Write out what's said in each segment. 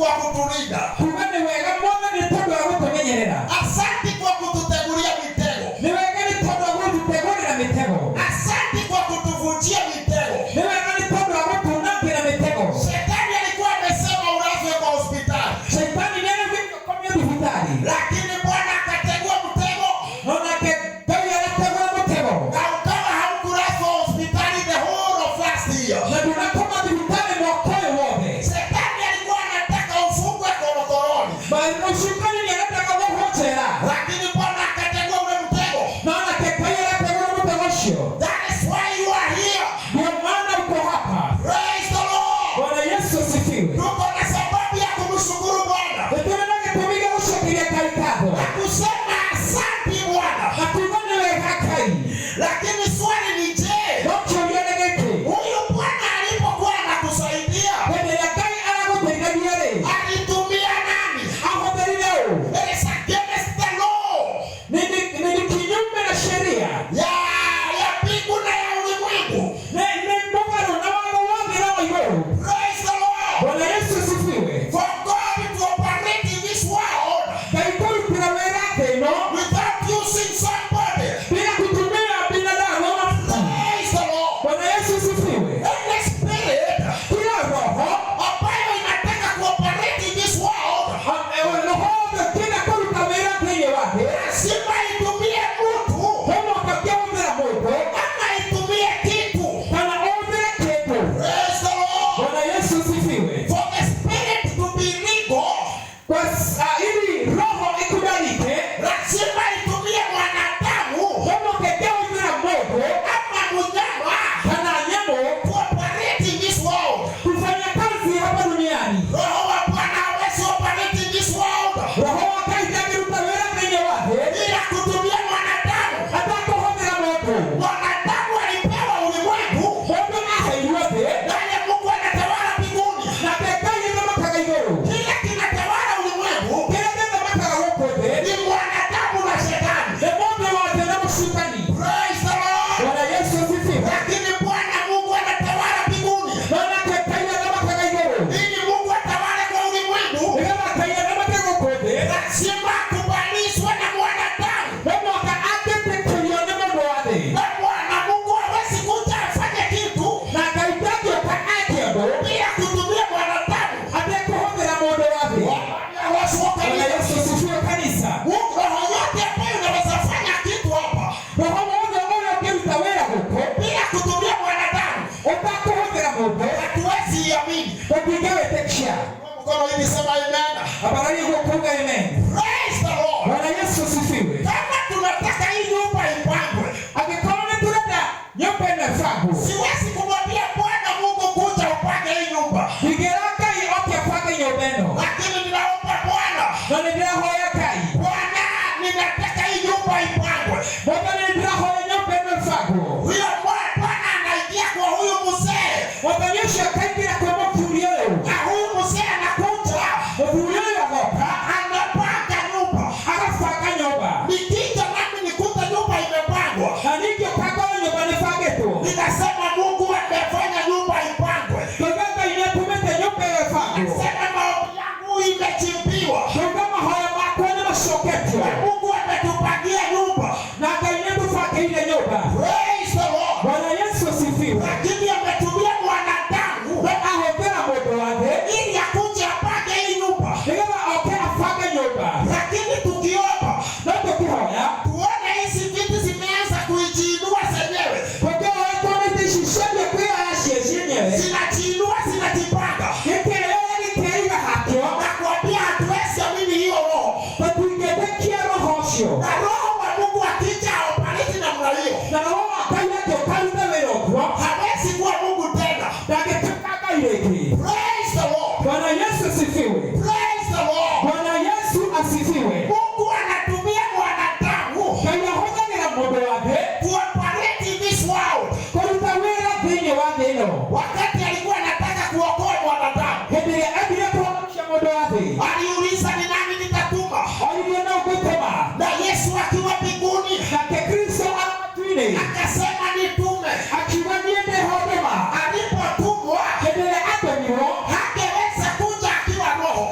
kwa kutulinda. Kuga nĩ wega Mwathani tondũ wa gũtũmenyerera. Asante kwa kututegulia mitego. Nĩ wega nĩ tondũ wa gũtũtegũrĩra mĩtego. Asante kwa kutuvunjia mitego. Nĩ wega nĩ tondũ wa gũtunangĩra mĩtego. Shetani alikuwa amesema ulazwe kwa hospitali, Shaitani nĩ araugĩte ũkomio thibitarĩ, lakini Bwana akategua mtego no nake Ngai arategũra mũtego, na ukawa haukulazwa hospitali the whole of last year. na ndũnakoma thibitarĩ mwaka ũyũ wothe. Shetani alikuwa anataka ufungwe korokoroni, Mũcukani nĩ arendaga wohwo njera, lakini Bwana akategua ule mtego. no nake Ngai arategũra mũtego ũcio. That is why you are here. Ndio maana uko hapa. Praise the Lord. Bwana Yesu asifiwe. Tuko na sababu ya kumshukuru Bwana Nĩ tũrĩ na gĩtũmi gĩa gũcokeria Ngai ngatho na kusema asante Bwana. na kuuga nĩ wega Ngai. Lakini swali ni je, No kĩũria nĩ gĩkĩ, huyu Bwana alipokuwa anakusaidia hĩndĩ ĩrĩa Ngai aragũteithagia rĩ, alitumia nani? ahũthĩrire ũ? It is against the law Ni kinyume na sheria, ya mbingu na ya ulimwengu. nĩ mũgarũ na watho wa thĩ na wa igũrũ. Praise the Lord. Bwana Yesu asifiwe. For God to operate in this world Ngai kũrutĩra wĩra thĩ ĩno without using somebody. bila kutumia binadamu ama mtu. Praise the Lord. Bwana Yesu asifiwe. Any spirit Kila roho ambayo inataka kuoperate in this world roho kila kũruta wĩra thĩinĩ wa thĩ, lazima itumie mtu no mũhaka ũngĩhũthĩra mũndũ ama itumie kitu. kana ũhũthĩre kĩndũ. Praise the Lord. Bwana Yesu asifiwe. For the spirit to be legal, Kwa ili roho ikubalike, lazima itumie mwanadamu no mũhaka ĩngĩhũthĩra mũndũ ama mnyama kana nyamũ kuoperate in this world. kufanya kazi hapa duniani. Roho wa Bwana hawezi operate in this world Roho wa Ngai ndangĩruta wĩra thĩinĩ wa thĩ bila kutumia mwanadamu. atakũhũthĩra mũndũ. Mwanadamu alipewa ulimwengu, Mũndũ aheirwo thĩ, naye Mungu anatawala mbinguni. nake Ngai athamakaga igũrũ. Kile kinatawala ulimwengu Kĩrĩa gĩthamakaga gũkũ thĩ ni mwanadamu na shetani. nĩ mũndũ wa thĩ na mũcukani. Praise the Lord. Bwana Yesu asifiwe. Lakini Bwana Mungu anatawala mbinguni. No nake Ngai athamakaga igũrũ. Ili Mungu atawale kwa ulimwengu, Nĩgetha Ngai athamake gũkũ thĩ, lazima akubalishwe na mwanadamu. no mũhaka angĩtĩkĩrio nĩ mũndũ wa thĩ. Na Bwana Mungu hawezi kuja afanye kitu Na Ngai ndangĩũka eke ũndũ bila kutumia mwanadamu. atekũhũthĩra mũndũ wa thĩ. Bwana Yesu asifiwe kanisa. Mungu, roho yote ambayo inaweza fanya kitu hapa Roho wothe ũrĩa ũngĩruta wĩra gũkũ bila kutumia mwanadamu, ũtakũhũthĩra mũndũ, hatuwezi iamini. tũtingĩwĩtĩkia. Mkono hivi sema amen. Habari kuuga amen. Praise the Lord. Bwana Yesu asifiwe. Kama tunataka hii nyumba ipangwe, Angĩkorwo nĩ tũrenda nyũmba ĩno ĩbangwo, siwezi kumwambia Bwana Mungu kuja upange hii nyumba, ndingĩra Ngai oke abange nyũmba ĩno, lakini ninaomba Bwana, no nĩ ndĩrahoya Ngai, Bwana, ninataka hii nyumba ipangwe. Mwathani, nĩ ndĩrahoya nyũmba ĩno ĩbangwo. Huyo Bwana anaingia kwa huyu mzee, Mwathani ũcio akaingĩra kwĩ mũthuri ũyũ, na huyu mzee anakuja mũthuri ũyũ agoka anapanga nyumba. agabanga nyũmba, Nikija nami nikute nyumba imepangwa, na ningĩũka ngore nyũmba nĩbangĩtwo, ninasema Mungu amefanya nyumba ipangwe. ngauga Ngai nĩatũmĩte nyũmba ĩyo ĩbangwo, Nasema maombi yangu imechimbiwa, ngauga mahoya makwa nĩ macoketio, Mungu ametupangia nyumba. na Ngai nĩatũbangĩire nyũmba. Praise the Lord. Bwana Yesu asifiwe. Lakini ametumia mwanadamu We ahũthĩra mũndũ wa thĩ ili akuje apange hii nyumba, nĩgetha oke abange nyũmba, lakini tukiomba no tũkĩhoya tuone hizi vitu zimeanza kujiinua zenyewe, tũngĩhoya tuone itĩ ici ciambia kwĩoya cio cienyewe, zinajiinua, zinajipanga, gĩkĩoya gĩkeiga hakĩo, nakwambia hatuwezi amini hiyo roho. tũtingĩtĩkia roho ũcio. Na roho wa Mungu akija aoperate namna hiyo, Na roho wa Ngai angĩũka arute wĩra ũguo, hawezi kuwa Mungu tena. ndangĩtuĩka Ngai rĩngĩ. Praise the Lord. Bwana Yesu asifiwe. Praise the Lord. Bwana Yesu asifiwe. Mungu anatumia mwanadamu Ngai ahũthagĩra mũndũ wa thĩ kuoperate in this world. kũruta wĩra thĩinĩ wa thĩ ĩno. Wakati alikuwa anataka kuokoa mwanadamu, Hĩndĩ ĩrĩa endire kũhonokia mũndũ wa thĩ, aliuliza ni nani nitatuma? oririe nũ ngũtũma, Na Yesu akiwa mbinguni nake Kristo arĩ matu-inĩ akasema nitume. akiuga niĩ nĩho ndũma. Alipotumwa Hĩndĩ ĩrĩa atũmirwo, hangeweza kuja akiwa roho,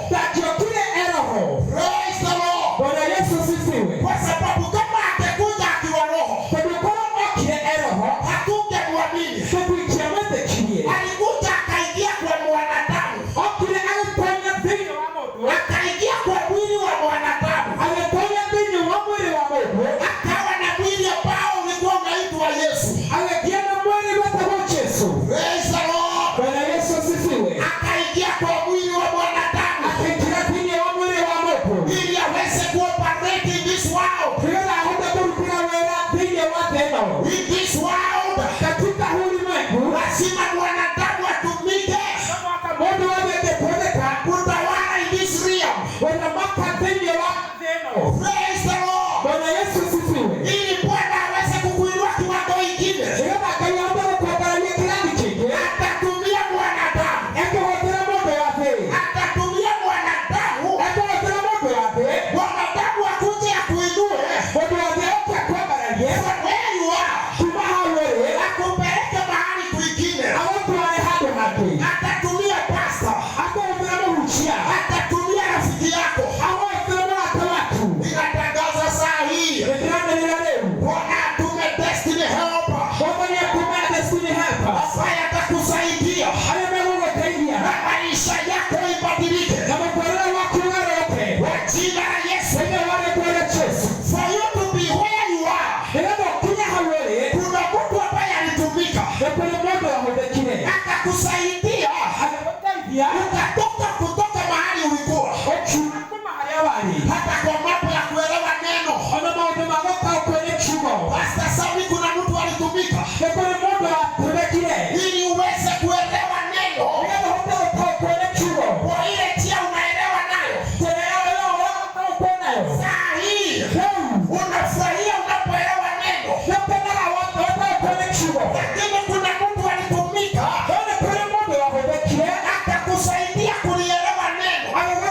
Agĩgwĩta.